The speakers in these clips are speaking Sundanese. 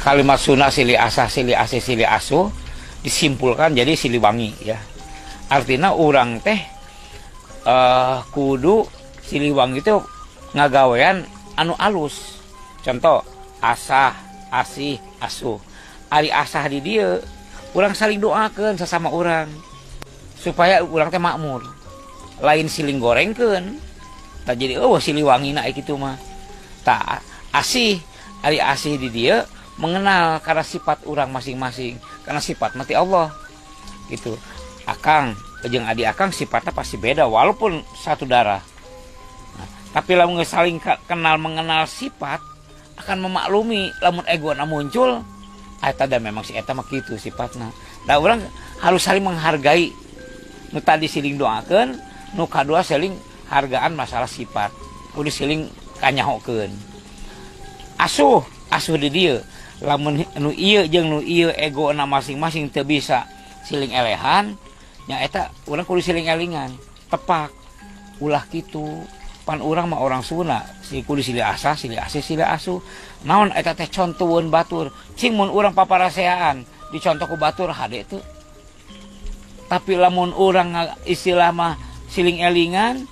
Kalimat Sunda silih asah, silih asih, silih asuh disimpulkan jadi Siliwangi ya. Artinya urang teh kudu Siliwangi itu ngagawean anu alus. Contoh asah, asih, asuh. Ari asah di dieu urang saling doakeun sesama urang supaya urang teh makmur. Lain siling gorengkeun. Tah jadi euweuh Siliwangi na kitu mah. Tah asih, ari asih di dieu mengenal karena sifat urang masing-masing, karena sifat mati Allah gitu. Akang jeung adi akang sifatnya pasti beda walaupun satu darah. Nah, tapi lamun geus saling kenal mengenal sifat akan memaklumi lamun ego na muncul eta da memang si eta mah kitu sifatna. Nah, urang harus saling menghargai. Nu tadi siling doakeun, nu kadua saling hargaan masalah sifat. Kudu siling kanyahokeun. Asuh, asuh di dieu. Lamun nu ieu jeung nu ieu ego na masing-masing teu bisa siling elehan, nya eta urang kudu siling elingan, tepak. Ulah kitu. Pan urang mah orang Sunda, si kudu silih asah, silih asih, silih asuh. Naon eta teh contoheun batur. Cing mun urang paparaseaan dicontoh ku batur hade teu. Tapi lamun urang istilah mah siling elingan,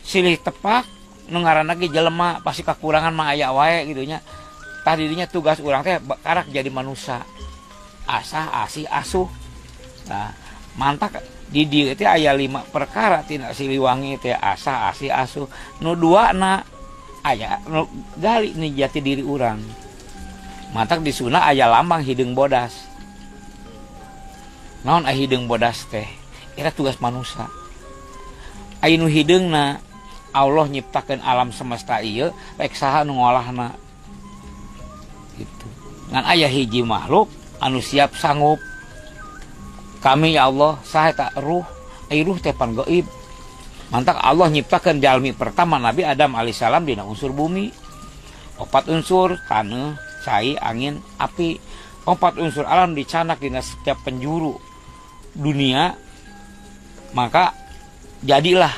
silih tepak, nu ngaranna ge jelema pasti kakurangan mah aya wae gitu nya. Tah didinya tugas urang teh karak jadi manusia. Asah, asih, asuh. Nah, mantak di dieu teh aya 5 perkara tina Siliwangi teh asah, asih, asuh. Nu dua na aya nu gali ni jati diri urang. Mantak di Sunda aya lambang hideung bodas. Naon aya hideung bodas teh? Eta tugas manusia. Aya nu hideungna Allah nyiptakeun alam semesta ieu rek saha nu ngolahna. Gitu. Ngan aya hiji makhluk anu siap sanggup. Kami ya Allah saha eta ruh, ai ruh teh pan gaib. Mantak Allah nyiptakeun jalmi pertama Nabi Adam alaihissalam dina unsur bumi. 4 unsur, taneuh, cai, angin, api. 4 unsur alam dicanak dina setiap penjuru dunia. Maka jadilah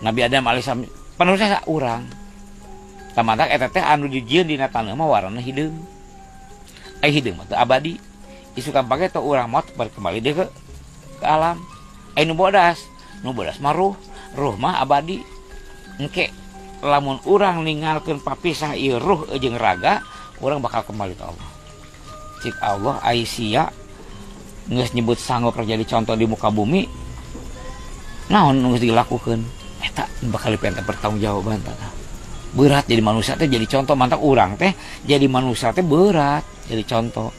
Nabi Adam alaihissalam penerusnya urang. Tah mantak eta teh anu dijieun dina taneuh mah warna hideung. Ai hideung mah teu abadi. Isukan pake teh urang maot kembali deui ke alam. Ai nu bodas, nu bodas mah ruh, ruh mah abadi. Engke lamun urang ninggalkeun papisah ieu ruh jeung raga, urang bakal kembali ke Allah. Cik Allah ai sia geus nyebut sanggup jadi contoh di muka bumi, naon nu geus dilakukeun? Eta bakal dipenta pertanggungjawaban tah. Berat jadi manusia teh jadi contoh, mantak urang teh jadi manusia teh berat jadi contoh.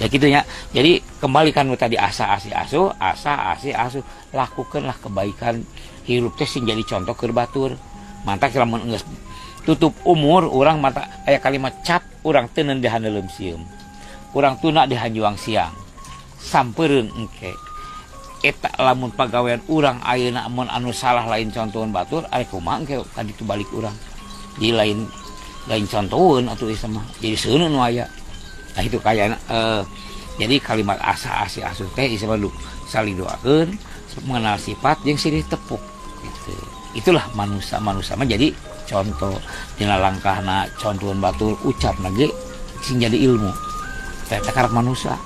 Ya gitu ya. Jadi kembalikan nu tadi asa asih asuh, asa asih asuh, lakukanlah kebaikan hirup teh sing jadi contoh keur batur. Mantak lamun geus tutup umur urang mata aya kalimat cap urang teuneun di handeuleum sieum. Urang tuna di hanjuang siang. Sampereun engke. Eta lamun pagawean urang ayeuna mun anu salah lain contohan batur, ari kumaha engke kaditu balik urang. Jadi lain contohan atuh ieu mah. Jadi seuneun nu aya. Nah itu kayana, jadi kalimat asa asih asuh teh ieu mah saling doakeun, mengenal sifat jeung silih tepuk gitu. Itulah manusia-manusia mah jadi contoh dina langkahna contohan batur ucapna ge sing jadi ilmu. Eta karep manusia.